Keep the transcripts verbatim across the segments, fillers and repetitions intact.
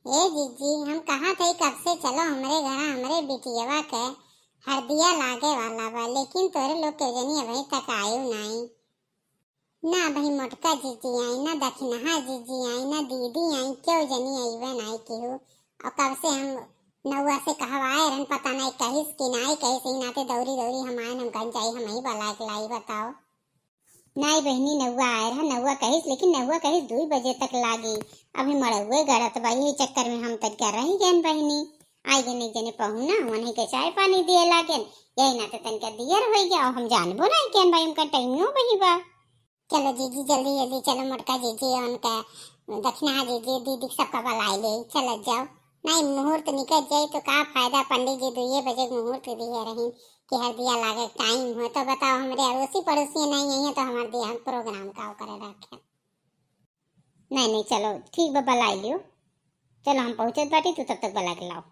ए जीजी, हम कहत हई कब से, चलो हमरे घरा, हमरे बिटियवा के हरदिया लागे वाला बा, लेकिन तोरे लोग के जनी अबहीं तक आयु नाई। ना अबहीं मोटका जीजी आई, ना दखिनहा जीजी आई, ना दीदी आई, केहू जनी अइबे नाई केहू। और कब से हम नउआ से कहवाए रहन, पता नाई कहिस कि नाई कहिस, ई नाते दौरी दौरी हम आएन, हम कहन जाई, हमही बलाए के लाई, बताओ। नाई बहिनी, नउआ आए रहा, नउआ कहिस, लेकिन नउआ कहिस दुई बजे तक लागी। अभी मड़उए गड़त बा, यही चक्कर में हम तनिका रहि गएन बहिनी। आई गएन एक जने पहुना, उन्हीं के चाय पानी दिए लागेन, यही नाते तनिका दियर होइ गया, और हम जानबो नाई केन भाई, उनका टाइम नो बही बा। चलो जीजी, जल्दी जल्दी चलो, मोटका जीजी, उनका दखिनहा जीजी, दीदी के सबका बलाई ले, चलत जाओ। नाई मुहूर्त निकल जाई तो का फायदा, पंडित जी दुइये बजे के मुहूर्त दिए रही कि हरदिया लागे टाइम हो, तो बताओ, हमरे अड़ोसी पड़ोसी नाई आई है तो हमार दिया हम प्रोग्राम का करे रखे। नाई नाई, चलो ठीक बा, बलाई लियो, चलो हम पहुँचत बाटी, तू तब तक बला के लाओ।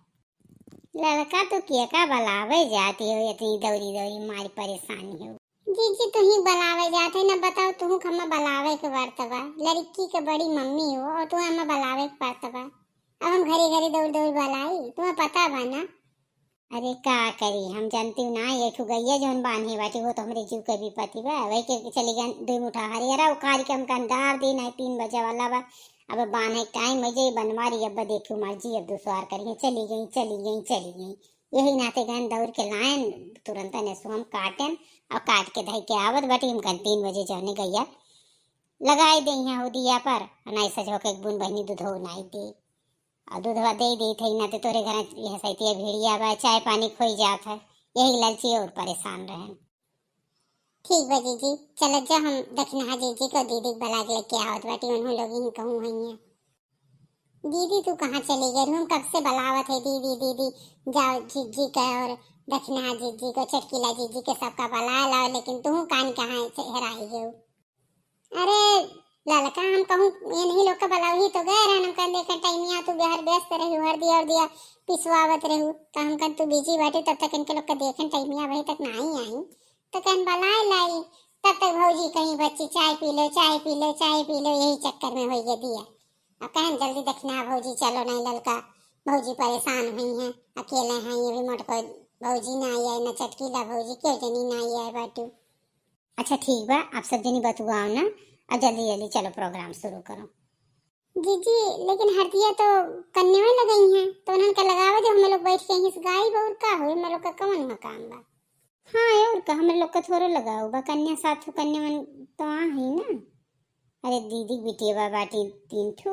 लड़का, तू केका बलावे जाती हो, इतनी दौरी दौरी मारी परेशानी हो। जीजी, तू ही बलावे जात है ना, बताओ, तू हम्मा बलावे के पड़त बा, लड़की के बड़ी मम्मी हो और तू हम्मा बलावे के पड़त बा। अब हम घरे घरे दौड़ दौड़ बलाई, तुम्हें पता बा ना। अरे का करी, हम जानती हूँ ना, ये ठो गैया जौन बान्हे बाटी, वो तो हमरे जीव के विपत्ति बा। वही के चली गन दुई मुठा हरियरा उखाड़ के हमका अंधार दिन है, तीन बजे वाला बा। अब बान्हे टाइम हो जाई, बनवारी अब देखियो मर्जी, अब दुसवार करिए, चली गई, चली गई, चली गई। यही नाते गन दौड़ के लाएन, तुरंत ने सुहम काटेन और काट के धई के आवत बाटी। हम गन तीन बजे जौने गैया लगाई दे यहाँ उदिया पर, नाई सजो के एक बून बहिनी दूधो नाई दे। और दूधवा दे दे थे, नाते तोरे घर यह सैतिया भेड़िया बा, चाय पानी खोई जात है, यही लालची और परेशान रहन। ठीक बा जीजी, चलत जा, हम दखिनहा जीजी को दीदी के बला के लेके आवत बाटी, उन्हों लोग ही कहूँ हुई हैं। दीदी, तू कहाँ चली गई? हम कब से बलावत है, दीदी, दीदी, जाओ जीजी के और दखिनहा जीजी को, चटकीला जीजी के सबका बला लाओ, लेकिन तू कान कहाँ से हेराई गयो? अरे ललका, हम कहूँ ये नहीं लोग का बलावही तो गए रहन, हम कहन देखे टाइमिया तू गहर व्यस्त रही, हर दिया और दिया पिसवावत रहू, तो हम कहन तू बिजी बाटे, तब तक इनके लोग का देखे टाइमिया अबहीं तक नाई आई, तो कहन बलाए लाई। तब तक भौजी कहीं बच्ची चाय पी लो, चाय पी लो, चाय पी लो, यही चक्कर में होई गए दिया। अब कहन जल्दी दखिनहा भौजी चलो, नहीं ललका भौजी परेशान हुई हैं, अकेले हैं, ये भी मोटको भौजी ना आई है, ना चटकीला भौजी, क्यों जनी ना आई है बाटू। अच्छा ठीक बा, आप सब जनी बतुआओ ना, और जल्दी जल्दी चलो प्रोग्राम शुरू करो। जीजी, लेकिन हरदिया तो कन्या में लगई हैं, तो उन्हन के लगावे जो हम लोग बैठ के यहीं से गाई, और का होई, हम लोग का कौन हुआ काम बा? हाँ, और का, हम लोग का थोड़ो लगाओ बा, कन्या सात ठो कन्या मन तो आ ही ना। अरे दीदी के बिटिया बा बाटी तीन ठो,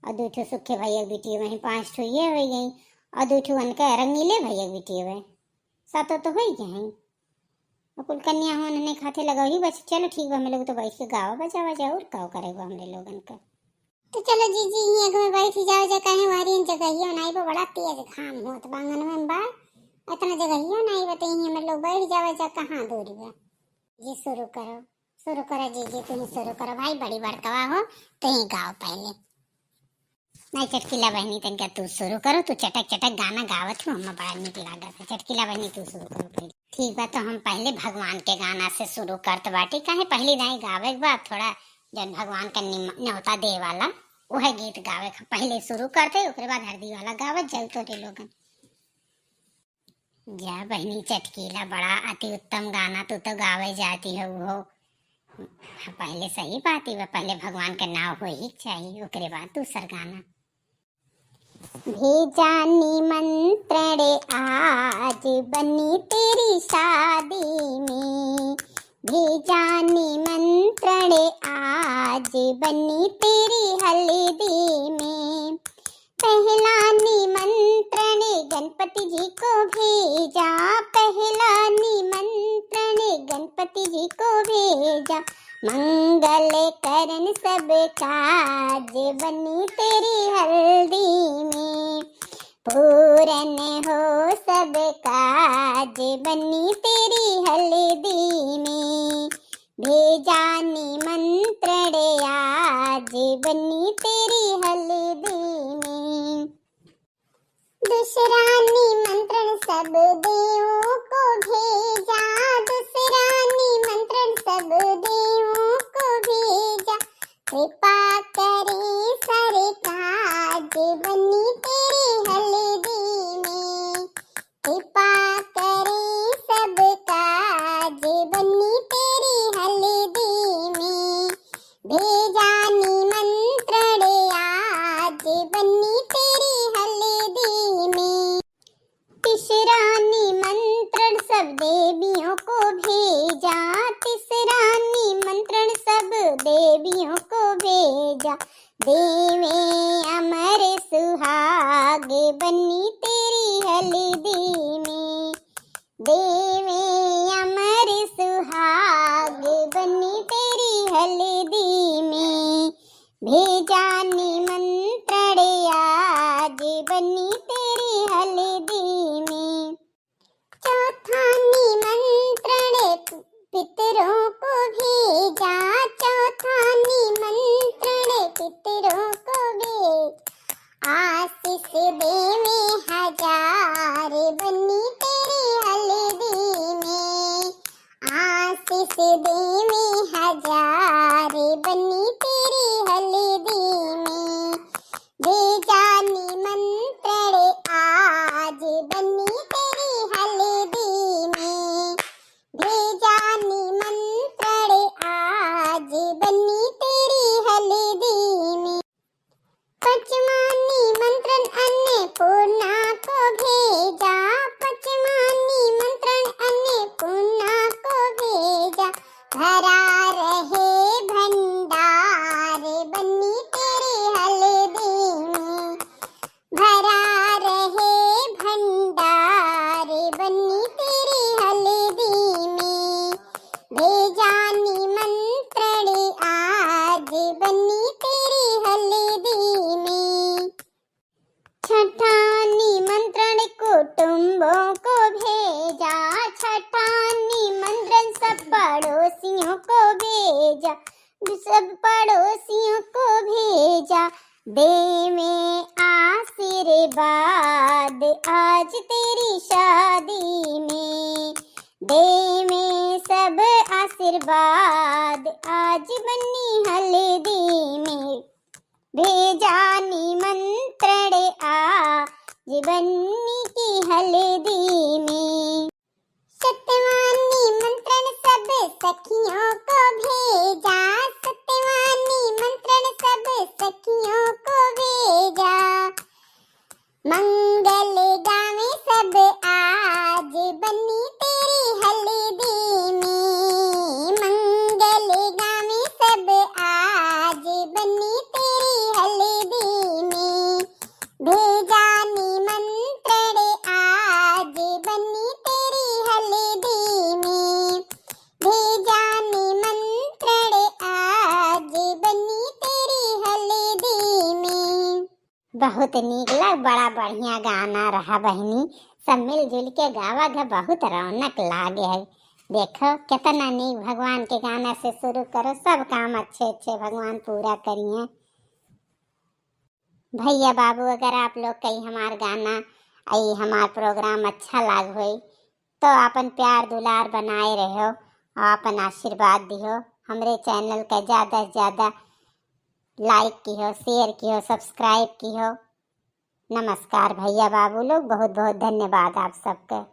और दो ठो सुखे भैया के बिटिया बा, पाँच ठो ये हो गई, और दो ठो उनका रंगीले भैया के बिटिया बा, सातों तो हो ही गए हैं। और कुल कन्या हो उन्होंने खाते लगा ही बस। चलो ठीक बा, हम लोग तो बैठ के गावा बजावा जा, और का करे बा हमरे लोगन का। तो चलो जीजी, यहीं एक में बैठ जाओ जा, कहीं वहरी जगहियो नाई बा, बड़ा तेज घाम होत बा, आंगन में बा, इतना जगहियो नाई बा, तो यहीं हम लोग बैठ जाओ जा, कहाँ दूर बा। जी शुरू करो, शुरू करो जीजी, तुम शुरू करो भाई, बड़ी बड़कवा हो, तुम गाओ पहले। नहीं चटकीला बहिनी, तनिका तू शुरू करो, तू चटक चटक गाना गावत हो, हमें बड़ा नीक लागत है। चटकीला बहिनी तू शुरू करो पहले। ठीक बा, तो हम पहले भगवान के गाना से शुरू करत बाटी, काहे पहले नहीं गावे के बा, थोड़ा जन भगवान का निम-, न्योता दे वाला वह गीत गावे के पहले शुरू करते, ओकरे बाद हरदी वाला गावत जाऊ तोरे लोगन। जा बहिनी चटकीला, बड़ा अति उत्तम गाना तू तो गावे जाती हो हो। पहले सही बात ही बा, पहले भगवान का नाव हो ही चाहिए, ओकरे बाद दूसर गाना। भेजा निमंत्रण आज बनी तेरी शादी में, भेजा निमंत्रण आज बनी तेरी हल्दी में। पहला निमंत्रण गणपति जी को भेजा, पहला निमंत्रण गणपति जी को भेजा। मंगल करन सब काज बनी तेरी हल्दी में, पूरन हो सब काज बनी तेरी हल्दी में। भेजा निमंत्रण आज बनी तेरी हल्दी में। दूसरा निमंत्रण सब देवों को भेजा, दूसरा निमंत्रण सब देवों को भेजा। कृपा करें सरकार आज बनी बनी तेरी हल्दी में, देवे अमर सुहाग बनी तेरी हल्दी में, भेजा निमंत्रण आज बनी तेरी हल्दी में। चौथा निमंत्रण पितरों को भेजा, चौथा निमंत्रण पितरों को भेजा, आशीष देवे हजार बनी तेरी हल्दी में, आशीष देवे हजार बनी तेरी हल्दी में, भेजा निमंत्रण आज बनी तेरी हल्दी में, भेजा निमंत्रण आज बनी तेरी हल्दी में। पांचवा निमंत्रण अन्नपूर्णा को भेजा, पांचवा निमंत्रण अन्नपूर्णा को भेजा, भरा रहे भंडार बनी तेरी हल्दी में, भरा रहे भंडार बनी तेरी हल्दी में, भेजा निमंत्रण आज बनी तेरी हल्दी में। छठा निमंत्रण कुटुंबों को भेजा, छठा निमंत्रण सब पड़ोसियों को भेजा, सब पड़ोसियों को भेजा, देवे आशीर्वाद आज तेरी शादी में, देवे सब आशीर्वाद आज बनी हल्दी में, भेजा निमंत्रण आज बनी की हल्दी में। सतवां निमंत्रण सब सखियों को भेजा, सतवां निमंत्रण सब सखियों को भेजा, मंगल गावे सब आज बनी तेरी हल्दी में, मंगल गावे सब आज बनी तेरी हल्दी में, भेजा निमंत्रण आज बनी तेरी हल्दी में, भेजा निमंत्रण आज बनी तेरी हल्दी में। बहुत नीक लग, बड़ा बढ़िया गाना रहा बहिनी। सब मिलजुल के गावा घ, बहुत रौनक लागे है। देखो कितना नीक, भगवान के गाना से शुरू करो, सब काम अच्छे अच्छे भगवान पूरा करिए। भैया बाबू, अगर आप लोग कई हमार गाना, आई हमार प्रोग्राम अच्छा लाग होई, तो आपन प्यार दुलार बनाए रहो और आपन आशीर्वाद दिहो। हमरे चैनल का ज्यादा से ज्यादा लाइक किहो, शेयर किहो, सब्सक्राइब किहो। नमस्कार भैया बाबू लोग, बहुत बहुत धन्यवाद आप सबके।